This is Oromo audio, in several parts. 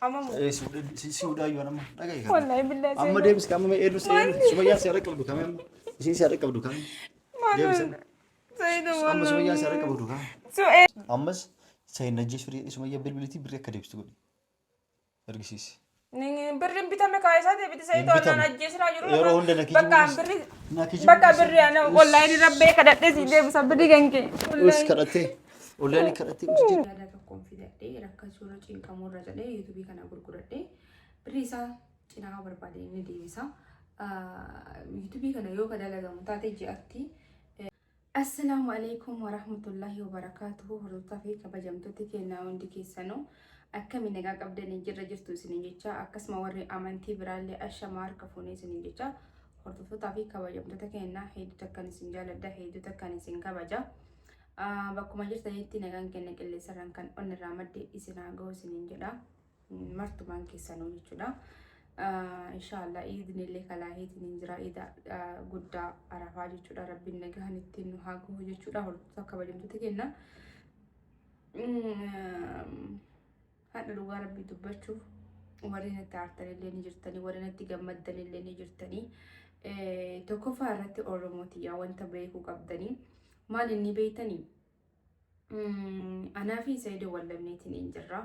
Amma moo. Eh, si hudhaa iyyuu amma dhaga'i kana. Wallaahi billaahi Amma Saidoo. deebisi amma eenyu si eenyu sumayyaan si harka qabdu kami amma isiin si harka qabdu kami deebisi amma. Saidoo Amma sumayyaan si harka qabdu kami. Su'ee. Ammas sayin najjees firii sumayyaa bilbilitii birrii akka deebistu godhi. Argisiisi. Birriin bitame kaa isaa deebite Saidoo Hin bitame. anaan ajjeesinaa jiru. Yeroo hunda na kijibu Bakka dhiisi. birri Na kijibu bakka dhiisi. birri ana online irra bee kadhadhee si deebisa birrii kan kee. Us kadhattee online kadhattee us jedhi. Yaada tokkoon fidadhee rakkachuu irra cinqamuu irra jedhee yuutuubii kana gurguradhee birrii isaa cinaa barbaade inni deebisa. Yuutuubii kana yoo ka dalagamu taate ji'atti. Assalaamu alaikum warahmatullahi wabarakaatuhu hordoftoota fi kabajamtoota keenyaa hundi keessanuu akkami nagaa qabdanii jirra jirtu isiniin jecha akkasuma warri amantii biraallee ashamaa harka fuunee isiniin jecha hordoftootaa fi kabajamtoota keenyaa hedduu takkan isin jaaladha hedduu takkan isin kabaja. Bakkuma jirtanitti nagaan keenya qilleensarraan kan onnirraa madde isin haa ga'u isiniin jedha. Martumaan keessanuu jechuudha. Inshaallah iidnillee kalaaheetiin hin jira iida guddaa arafaa jechuudha. Rabbiin nagahan ittiin nu haa gahu jechuudha. Hordoftoota kabajamtoota keenya. Hadha dhugaa rabbii dubbachuuf warreen itti aartanillee ni jirtanii warreen itti gammaddanillee ni jirtanii. Tokkoffaa irratti Oromoo tiyyaa wanta beekuu qabdanii maal inni beektanii? Anaa fi Saidoo wal dhabneetiin hin jirra.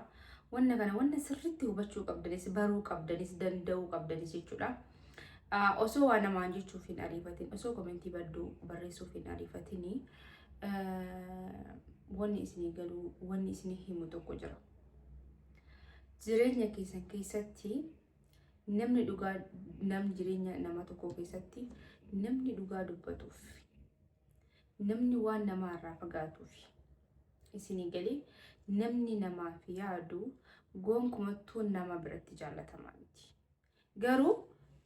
Wanna kana wanna sirriitti hubachuu qabdanis baruu qabdanis danda'uu qabdanis jechuudha. Osoo waa namaan jechuuf hin ariifatin osoo komentii badduu barreessuuf hin ariifatini wanni isinii galuu wanni isinii himu tokko jira. Jireenya keessan keessatti namni dhugaa namni jireenya nama tokkoo keessatti namni dhugaa dubbatuuf namni waan namaa irraa fagaatuuf isinii galee namni namaaf yaadu gonkumattuu nama biratti jaallatamaa miti. Garuu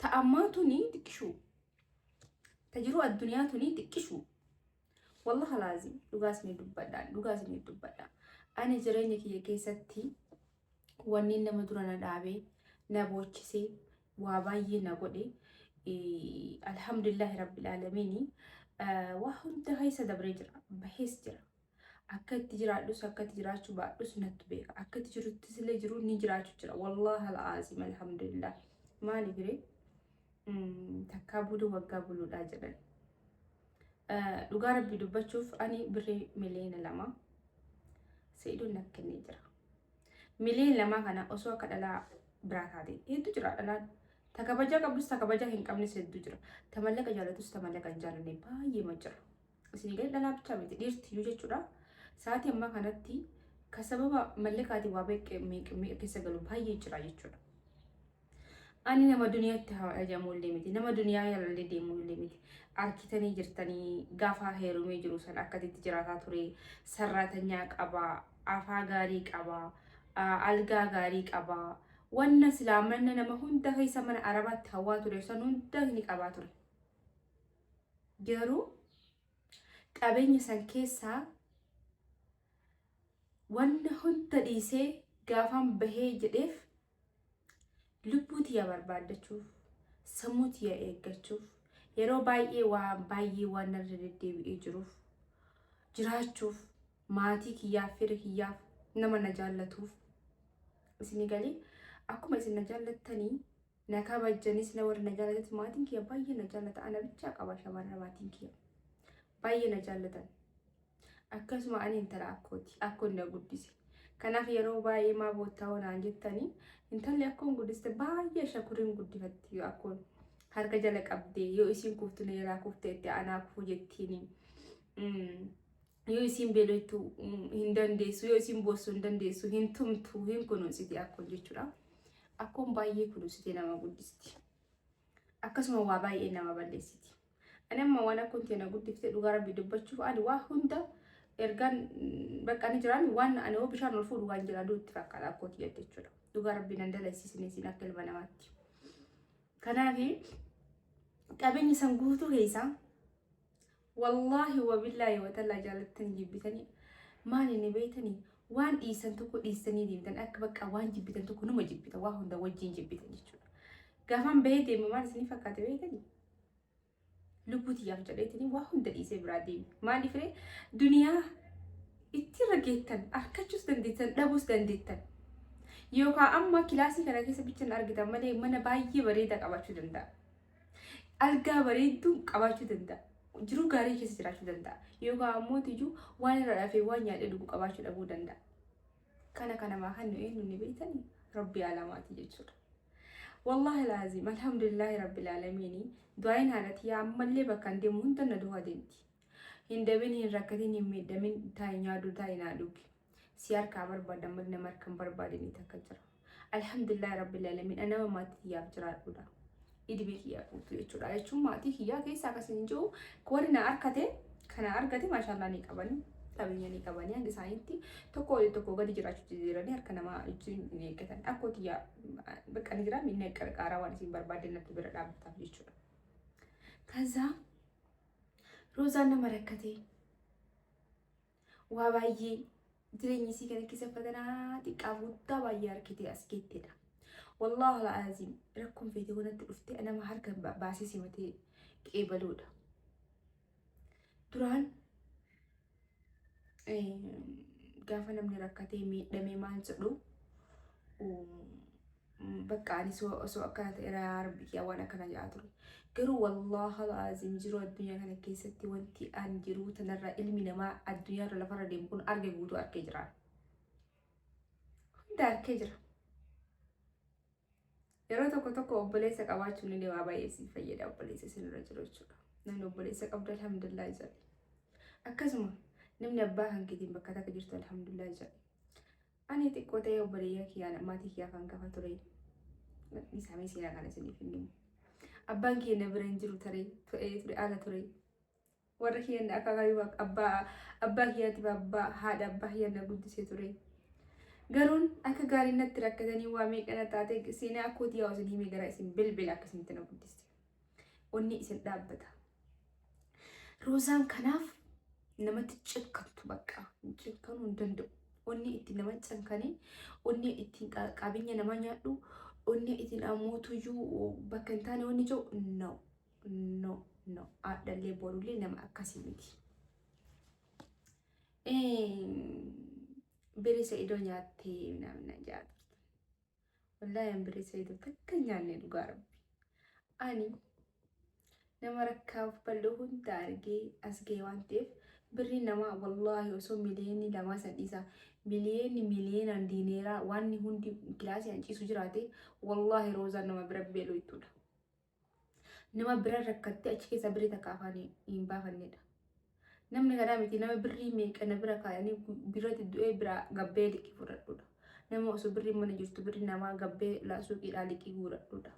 ta'ammaa tuni xiqqishuu. Ta jiruu addunyaa tuni xiqqishuu. Wallahi laazim dhugaa isinii dubbadha dhugaa isinii dubbadha. Ani jireenya kiyya keessatti wanneen nama dura na dhaabee na boochisee waa baay'ee na godhe alhamdulillahi rabbil aalamiini waa hunda keessa dabree jira bahees jira. Akka itti jiraadhus akka itti jiraachuu baadhus nattu beeka. Akka itti jiruttis illee jiru ni jiraachuu jira. Wallaahi al'aazim alhamdulillah. Maaliif ree? Takkaa buluu waggaa buluudhaa jedhan. Dhugaa rabbii dubbachuuf ani birrii 2 miliyoona Sa'iidoon naaf kennee jira. 2 miliyoona kana osoo akka dhalaa biraa taate hedduu jira dhalaan. Ta kabajaa qabdus ta kabajaa hin qabnes hedduu jira. Ta mallaqa jaalatus ta mallaqa hin jaalanne baay'eema jira. Isin gadi dhalaa bichaa miti dhiirti iyyuu jechuudha. Sa'aatii ammaa kanatti ka sababa mallaqaatiin waa meeqa meeqa keessa galu baay'ee jira jechuudha. Ani nama duniyaatti hajamuullee miti. Nama duniyaa yalallee deemuullee miti. Arkitanii jirtanii gaafa heerumee jiru san akkatitti jiraataa ture. Sarraatanyaa qaba. Afaa gaarii qaba. Algaa gaarii qaba. Wanna silaa mana nama hunda keessa mana arabaatti hawwaa ture san hunda ni qabaa ture. Garuu qabeenya san keessaa wanna hunda dhiisee gaafaan bahee jedheef lubbuu tiyya barbaaddachuuf, sammuu tiyya eeggachuuf, yeroo baay'ee waan baay'ee waan narra deddeebi'ee jiruuf, jiraachuuf, maatii kiyyaaf, fira kiyyaaf, nama na jaallatuuf. Isinii galee akkuma isin na jaallattanii na kabajjanis na warri na jaallatanis maatiin kiyya baay'ee na jaallata. Ana bichaa qaba shamarra maatiin kiyya. Baay'ee na jaallatan. Akkasuma ani intala akkooti. Akkoon na guddise. Kanaaf yeroo baay'ee maa boottaa naan jettanii intalli akkoon guddiste baay'ee shakuriin guddifatti yoo akkoon harka jala qabdee yoo isiin kuftu na jalaa kufteetti anaa kufu jettiini. Yoo isiin beeloftu hin dandeessu yoo isiin boossu hin dandeessu hin tumtu hin kunuunsiti akkoon jechuudha. Akkoon baay'ee kunuunsitee nama guddisti. Akkasuma waa baay'ee nama balleessiti. Ani amma waan akkoon tiyya na guddifte dhugaa rabbi dubbachuuf ani waa hunda ergaan bakka ani jiraan waan ani hoo bishaan ol fuudhu waan jira duutti fakkaata akkoo tiyyatti jechuudha. Dhugaa rabbi nan dalaysiisne isin akka ilma namaatti. Kanaaf qabeenya san guutuu keessaa wallaahi wabillaahi watallaa jaalattanii jibbitanii maal inni beektanii waan dhiisan tokko dhiistanii deemtan akka bakka waan jibbitan tokko numa jibbitan waa hunda wajjin jibbitan jechuudha. Gaafaan bahee deemu maal isinii fakkaate beektanii? Lubbuu tiyyaaf jedheetini waa hunda dhiisee biraa deeme. Maaliif ree? Duniyaa itti irra geettan argachuus dandeettan dhabuus dandeettan. Yookaan amma kilaasii kana keessa bicha na argitan malee mana baay'ee bareedaa qabaachuu danda'a. Algaa bareedduu qabaachuu danda'a. Jiruu gaarii keessa jiraachuu danda'a. Yookaan ammoo tiyyuu waan irra dhafee waan nyaadhee dhugu qabaachuu dhabuu danda'a. Kana kanamaa kan nu eenyu ni beektanii Rabbi alamaati jechuudha. Wallaahi laazim alhamdulillaahi rabbil aalamiini du'aayin haadha tiyyaa ammallee bakka hin deemu hunda na duukaa deemti. Hin dabin, hin rakkatin, hin miidhamin, taa'i nyaadhu, taa'i naa dhugi. Si harkaa barbaadan malee nama harka hin barbaadini takka jira. Alhamdulillaahi rabbil aalamiin ana nama maatii kiyyaaf jiraadhudha. Idimee kiyyaa guutuu jechuudha. Jechuun maatii kiyyaa keessa akkasiin hin jiru. Warri na harkate kana argate maashaallah ni qabani. Qabeenya ni qabani hanga isaaniitti tokko olii tokko gadi jiraachuu jijjiiranii harka namaa wajjin hin eeggatan. Akkoo tiyyaa bakka ni jira inni qarqaaraa waan isin barbaadde natti bira dhaabbataaf jechuudha. Kaza Roozaan nama rakkatee waa baay'ee jireenya isii kana keessa fatanaa xiqqaa guddaa baay'ee argitee as geettedha. Wallaahi al'aaziim rakkoon feetee wanatti dhuftee nama harka baasee simatee qeebaluudha. Duraan gaafa namni rakkatee miidhamee maal jedhu bakka ani osoo akkana ta'e yaa rabbi kiyya waan akkana jedhaa ture. Garuu wallaahi al'aaziim jiruu addunyaa kana keessatti wanti an jiruu tanarra ilmi namaa addunyaarra lafarra deemu kun arge guutuu arkee jira. Hunda arkee jira. Yeroo tokko tokko obboleessa qabaachuun illee waa baay'ee isin fayyada obboleessa isinirra jiru jechuudha. Namni obboleessa qabdu alhamdulillah jedhe. Akkasuma namni abbaa kan keetiin bakka takka jirtu alhamdulillah jedhe. Ani xiqqoo ta'ee obboleeyyaa kiyyaan maatii kiyyaaf hangafa ture. Isaanii seenaa kana isiniif hin himu. Abbaan kiyya na bira hin jiru ture ture ala ture. Warra kiyyan akaakayyuu abbaa abbaa kiyyaatiif abbaa haadha abbaa kiyya na guddisee ture. Garuun akka gaariin natti rakkatanii waa meeqa na taate seenaa akkootii yaa isin himee gara isin bilbila akkasumatti na guddiste. Onni isin dhaabbata. Roozaan kanaaf namatti cekkantu bakka cekkanuu hin danda'u. Onni itti nama cankanii, onni ittiin qabeenya namaa nyaadhu, onni ittiin ammootuyyuu bakka hin taane onni jiru no. No no haadhallee borullee nama akkasii miti. Birii Sa'idoo nyaattee namna jaa turte. Wallaahi an birii Sa'idoo takka hin nyaanne dhugaa rabbi. Ani nama rakkaaf bal'oo hunda argee as ga'e waan ta'eef birriin namaa wallaahi osoo miliyoonii lamaa san dhiisaa miliyoonni miliyoonaan diineeraa waan hundi kilaasii an ciisu jiraate wallaahi roozaan nama bira beeloo ittudha. Nama bira rakkattee achi keessaa birrii takka afaan hin baafannedha. Namni kanaa miti nama birrii meeqa na bira kaayanii biratti du'ee bira gabbee liqii fudhadhudha. Nama osoo birrii mana jirtu birrii namaa gabbee suuqiidhaa liqii guuradhudha.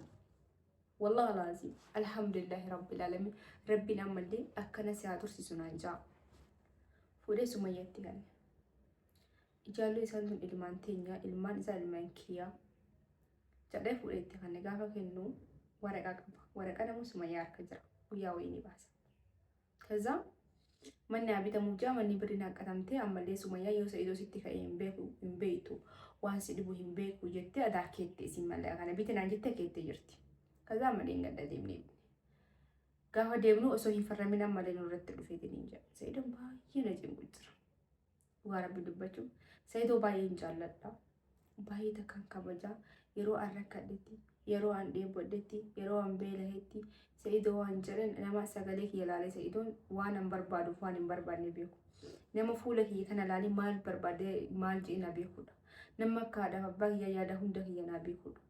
Wallahi laazim alhamdulillahi rabbil alamin rabbiin ammallee akkana si haa tursiisu naan jaa. Fuudhee sumayyatti kanne. Ijaallee isaan tun ilmaan teenya ilmaan isaa ilmaan kiyyaa. Jedhee fuudhee itti kanne gaafa kennu waraqaa qaba. Waraqaan ammoo Sumayyaa harka jira. Guyyaa wayii ni baasa. Kaza manni haa bitamuuf jira manni birriin haqqatamtee ammallee Sumayyaa yoo Sa'idoo sitti ka'e hin beeku hin beektu waan si dhibu hin beeku jettee adaa keette isin mallaqa kana bite naan jettee keettee jirti. Kaza amma dheengadda deemnee gaafa deemnu osoo hin farramin ammallee nurratti dhufeetiin hin jedha. Sa'idoon baay'ee na cinqu jira. Dhugaa rabbi dubbachuuf Saidoo baay'een jaalladha. Baay'ee takkan kabaja. Yeroo an rakkadhetti, yeroo an dheebodhetti, yeroo an beelahetti Saidoo waan jedhan nama sagalee kiyya laalee Saidoon waan an barbaaduuf waan hin barbaadne beeku. Nama fuula kiyya kana laalee maal barbaade maal jedhee na beekudha. Nama akka haadhaaf abbaa kiyya yaada hunda kiyya naa beekudha.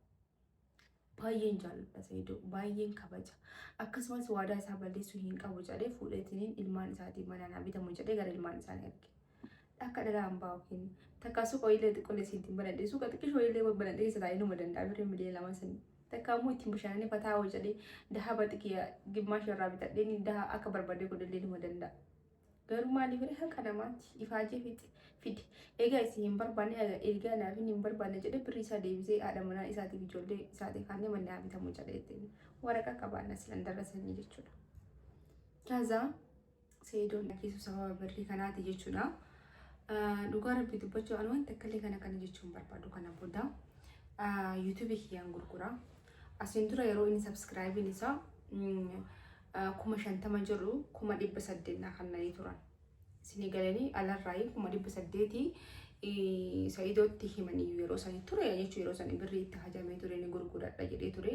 Baay'een jaalladha Saidoo, baay'een kabaja. Akkasumas waadaa isaa balleessuu hin qabu jedhee fuudheetiniin ilmaan isaatiin mana naa bitamu jedhee gara ilmaan isaanii erge. Akka dhalaa hambaa yookiin takka suuqa wayiillee xiqqoolee siin ittiin banadhe suuqa xiqqishoo wayiillee banadhe keessa taa'ee numa danda'a birrii miliyoona lama sanii. Takka immoo ittiin bashannanee fataa hoo jedhee dahaba xiqiya gimmaasha irraa bitadhee daha akka barbaadee godhallee numa danda'a. Garuu maaliif ree haqa namaati ifaajee fixe fide. Egaa isin hin barbaanne egaa naaf inni hin barbaanne jedhee birrii isaa deebisee haadha manaa isaatiif ijoollee isaatiif kaannee manni haa bitamu jedhee ittiin waraqaa qabaanna silan darasanii jechuudha. Kaza Seedoon ajjeesuu sababa birrii kanaati jechuudha. Dhugaa rabbii dubbachuu ani wanta akkallee kana kana jechuun barbaadu kana booda yuutuubii kiyyaan gurgura. Asiin dura yeroo inni sabsiraayibiin isaa 50,000 jedhu 800,000 naa kannanii turan. Isinii galanii alarraayi 800,000 Sa'idootti himaniyyuu yeroo sani ture jechuun yeroo sani birrii itti hajamee ture ni gurguradha jedhee ture.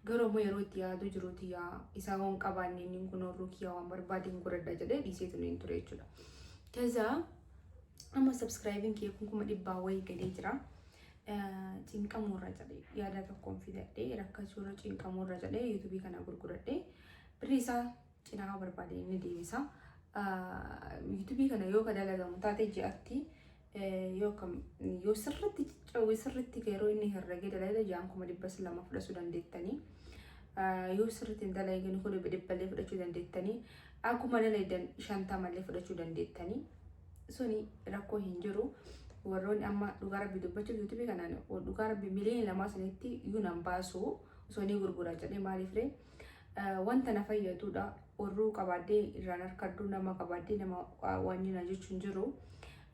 Garuu immoo yeroo itti yaaduu jiruuti yaa isaa waan qabaanne inni kun horruu kiyyaa waan barbaade hin godhadha jedhee dhiisee ture hin ture jechuudha. Kaza amma subscribing kiyya kun 100,000 wayii gadee jira. Cinqamuurra jedhee yaada tokkoon fidadhee rakkachuurra cinqamuurra jedhee yuutuubii kana gurguradhee birrii isaa cinaa barbaade inni deebisa. Yuutuubii kana yoo ka dalagamu taate ji'atti yoo kam yoo sirriitti cawwee sirriitti yeroo inni herregee dalagee ji'aan 200,000 fudhachuu dandeettanii. Yoo sirriitti hin dalagin kun dhibballee fudhachuu dandeettanii. Akkuma dalagdan 50llee fudhachuu dandeettanii. Suni rakkoo hin jiru. Warroonni amma dhugaa rabbi dubbachuuf yuutuubii kanaan dhugaa rabbi 2 miliyoona sanitti iyyuu nan baasu osoo ni gurgura jedhee maaliif ree wanta na fayyadudha. Warruu qabaadhee irraan harkadhu nama qabaadhee nama waan na jechuun jiru.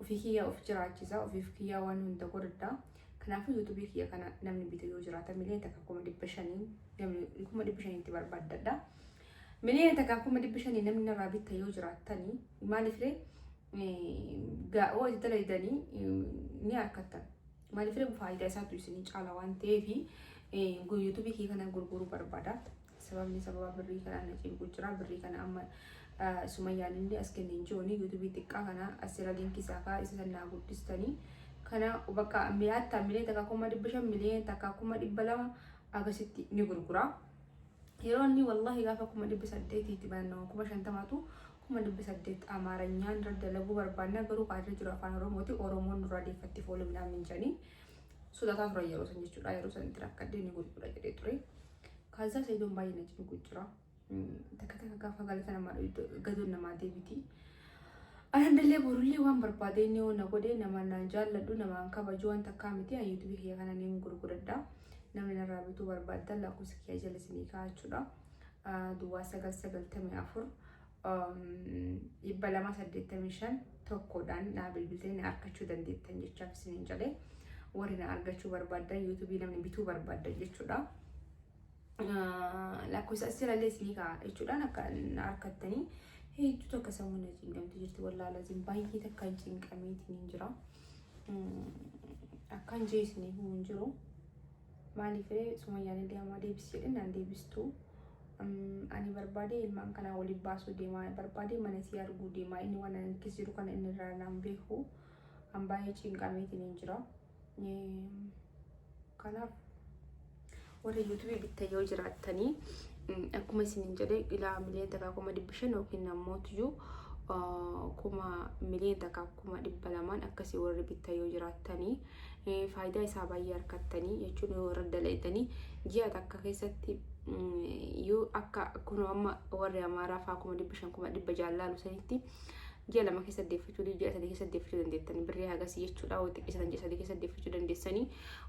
Ofii kiyyaa of jiraachisa, ofiif kiyyaa waan hunda godhadha. Kanaafuu yuutuubii kiyya kana namni bitu yoo jiraata 1,500,000 namni 500,000tti barbaaddadha. 1,500,000 namni narraa bitta yoo jiraattanii maaliif ree gaa'oo itti dalaydanii ni harkattan. Maaliif ree faayidaa isaatu isinii caala waan ta'eef yuutuubii kiyya kana gurguruu barbaada. Sababni sababa birrii kana na cinqu jira. Birrii kana amma Sumayyaan illee as kenneen jiruuni yuutuubii xiqqaa kana asirra liinkii isaa kaa isa sannaa guddistanii kana bakka mi'aattaa 1,500,000 1,200,000 akkasitti ni gurgura. Yeroo inni wallahi gaafa 800,000tti banannoo 50,000tu 800,000 Amaaranyaan irra dalaguu barbaanna garuu kan irra jiru afaan Oromooti Oromoon nurraa deeffatti fooluu midhaan minjanii sodaataa turan yeroo san jechuudha. Yeroo san itti rakkadhee ni gurgura jedhee ture. Kaazaa Sayidoon baay'ee na cinqu jira. Takka takka gaafa galata namaa gadoon namaa deebiti. Anandallee borullee waan barbaade inni yoo na godhe nama naan jaalladhu namaan kabaju waan takkaa miti yuutuubii kiyya kana ni gurguradha. Namni narraa bituu barbaaddan lakkoofsa kiyya jala isinii kaa'achuudha. Duwwaa 9 94 285 1dhaan naa bilbiltanii na argachuu dandeettan jechaaf isiniin jedhe. Warri na argachuu barbaaddan yuutuubii namni bituu barbaaddan jechuudha. Lakkoofsa asirrallee isinii kaa'a jechuudhaan akka na argattanii hedduu takka sammuu na cinqamte jirti wallaalaatiin baay'ee takka hin cinqameetiin hin jira. Akkan jee isinii himuu hin jiru. Maaliif ree Sumayyaan illee ammaa deebisi jedhee naan deebistu. Ani barbaade ilmaan kanaa waliin baasuu deemaa barbaade mana isii arguu deemaa inni waan ani keessa jiru kana inni irraa naan beeku. An baay'ee cinqameetiin hin jira. Kanaaf warri yuutuubii bittan yoo jiraattanii akkuma isiniin jedhe ilaa 1,500,000 yookiin nammootiyyuu 1,200,000 akkasii warri bittan yoo jiraattanii faayidaa isaa baay'ee harkattanii jechuun yoo warra dalaydanii ji'a takka keessatti yoo akka kun amma warri Amaaraa fa'aa 500,000 600,000 laalu sanitti ji'a 2 keessa deeffachuu ji'a 3 keessa deeffachuu dandeettanii birrii hagasii jechuudha yoo xiqqeessatan ji'a 3 keessa deeffachuu dandeessanii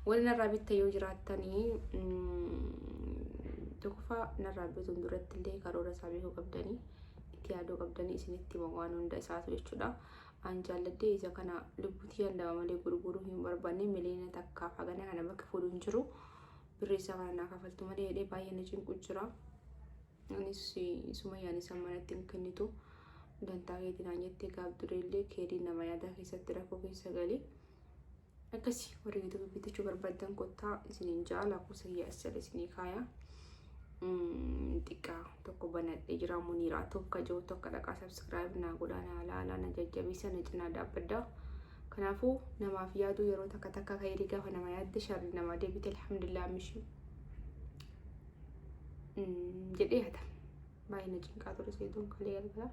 warri narraa bittan yoo jiraattanii tokkoffaa narraa bituun duratti illee karoora isaa beekuu qabdanii itti yaaduu qabdanii isinitti hima waan hunda isaatu jechuudha. An jaalladhee isa kana lubbuutii yandama malee gurguruu hin barbaanne 1 miiliyoona hagana kana bakka fuudhu hin jiru. Birrii isaa kana naa kafaltu malee jedhee baay'ee na cinqu jira. Anis Sumayyaan isa manatti hin kennitu. Dantaa keetii naan jettee gaaf dureellee keerii nama yaadaa keessatti rakkoo keessa galee. Akkasii warri yuutuubii bitachuu barbaaddan kottaa isiniin ja'a lakkoofsa kiyya as jala isinii kaaya. Xiqqaa tokko banadhee jira Muniiraa tokko jiru tokko dhaqaa subscribe naa godhaa naa laalaa na jajjabeessa na cinaa dhaabbadhaa. Kanaafuu namaaf yaaduu yeroo takka takka khayrii gaafa nama yaadde sharri namaa deebite alhamdulillah mishii jedhee hata. Baay'ee na cinqaa ture seetuun kalee galgala.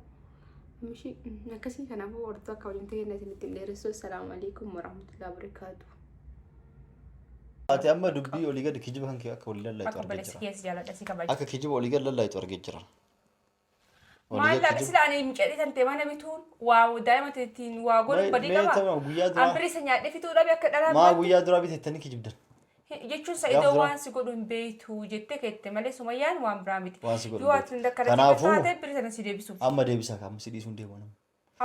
Mishii akkasii kanaafuu hortuu akka waliin ta'e isinitti hin dheeressu. Assalaamu alaikum warahmatullahi wabarakaatuh. Ati amma dubbii olii gadi kijiba kan kee akka walii lallaayitu Akka argee obboleessi jira. keessa jaaladha si kabaja. Akka kijiba olii gadi lallaayitu argee jira. Olii gadi Maallaqa kijiba. sila ani mucadhii tantee mana bituun waa daa'ima ittiin waa godhu badii Mee qaba. ta'u guyyaa duraa An birrii isa nyaadhee fixuu dhabe akka dhalaan maa baatti. guyyaa duraa biteettanii kijibdan. Jechuun Gaafa Sa'idoo duraa waan si godhu hin beektu jettee keette malee Sumayyaan waan biraa miti. waan si godhu Yoo hin ati beektu. akkana Kanaafuu taate birrii sana si deebisuuf. amma deebisaa kaama si dhiisuun deemu nama.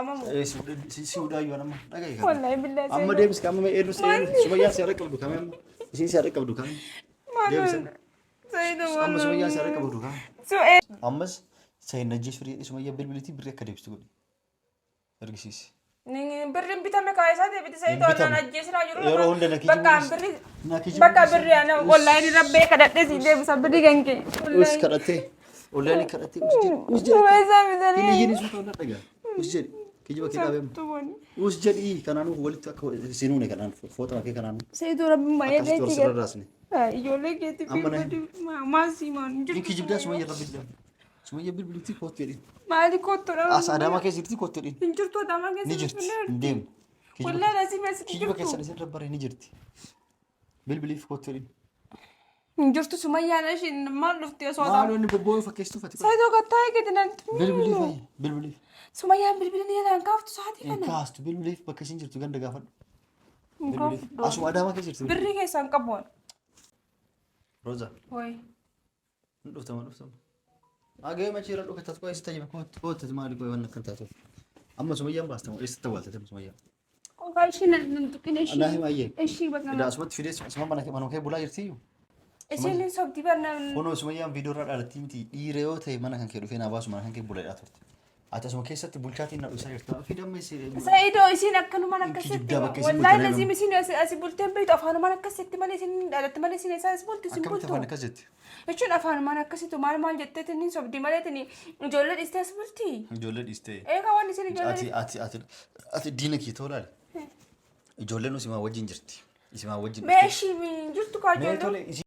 Amma moo. Si hudhaa nama dhagahi kana. Wallaahi billaa Amma Sa'idoo. deebis kaama mee eenyu si Sumayyaan si harka qabdu kaame amma isiin si harka qabdu kaame deebisa. Sa'idoo Amma Sumayyaan si harka qabdu kaame. Su'ee. Ammas Sayin najjeessu jedhee Sumayyaa bilbilitii birrii akka deebistu godhi. Argisiisi. Birriin bitame kaayisaa deebite Hin Saayidoo bitamu. anaan ajjeesinaa jiru. Yeroo hunda na kijibu Bakka dhiisi. birri Na kijibu bakka dhiisi. birri ana onlaayinii irra bee kadhadhee si deebisa birri kan kee. Us kadhattee. Onlaayinii kadhattee us jedhi. Us jedhi. Sumayyaa Hin bitanii. iyyini suuta walirra dhagaa. Us jedhi. Kijiba kee dhaabee. Us jedhi kanaanuu walitti akka sinuune kanaan fooxama kee kanaanuu. Saayidoo rabbi maayee Akkasitti wal keetti sirra raasne. Ijoollee keetti Amma na maasii maan Hin kijibdaa Sumayya irra bilbilaa. Sumayya bilbilitti kootti jedhin. Maali kottu dha? As Adaamaa keessa jirti kootti jedhin. Hin jirtu Adaamaa keessa. Ni jirti. Hin deemne. Kijiba Wallaan asii meessi kijiba jirtu. keessan isin rabbaree ni jirti. Bilbiliif kootti jedhin. Hin jirtu Sumayyaan ishiin maal dhufti osoo Maal ta'u. inni bobboo'uu fakkeessuuf ati. Saayidoo gattaa'ee gadi nan. Bilbiliif ayya. Bilbiliif. Sumayyaan bilbila ni jalaan kaaftu sa'aatii Hin kana. kaastu bilbiliif bakka isin jirtu ganda gaafadhu. Hin Bilbiliif. kaaftu. Asuma Adaamaa keessa jirti. Birrii keessaan qabu. Roza. Wayi. Hin dhuftama dhuftama. Agee machi irra dhukkatas qo'ee sitti tajaajilu kootti kootti maali qo'ee waan akkan taatuuf. Amma Sumayyaan baastama eessatti awwaaltate Sumayyaan? Qofa ishii nan tuqin ishii. Anaa hima ayyee. Ishii bakka. Edaa asumatti fidee asuma mana kee manuma kee bulaa jirti iyyuu. Isheen hin sobdi barna. Kunoo Sumayyaan viidiyoo irraa dhaalattii miti dhiira yoo ta'e mana kan kee dhufee naa baasu mana kan kee buladhaa turte. Ati asuma keessatti bulchaatiin na dhusaa jirta. Fidamma isii. Saayidoo isiin akkanumaan Hin akkasitti. kijibdaa bakka isin Wallaahi bultanii laziim isiin asi bulteen beektu afaanumaan akkasitti malee isiin dhaalatti malee isiin eessa as bulti isin Akkamitti afaan bultu. akkas jetti? Jechuun afaanumaan akkasitu maal maal jettee inni sobdi malee tini ijoollee dhiistee as bulti. Ijoollee dhiistee. Eegaa waan isin ijoollee Ati ati ati ati diina kee ta'uu laali. Ijoolleen isimaa wajjin jirti. Isimaa wajjin. Meeshii jirtu kaa Mee ijoollee. tole.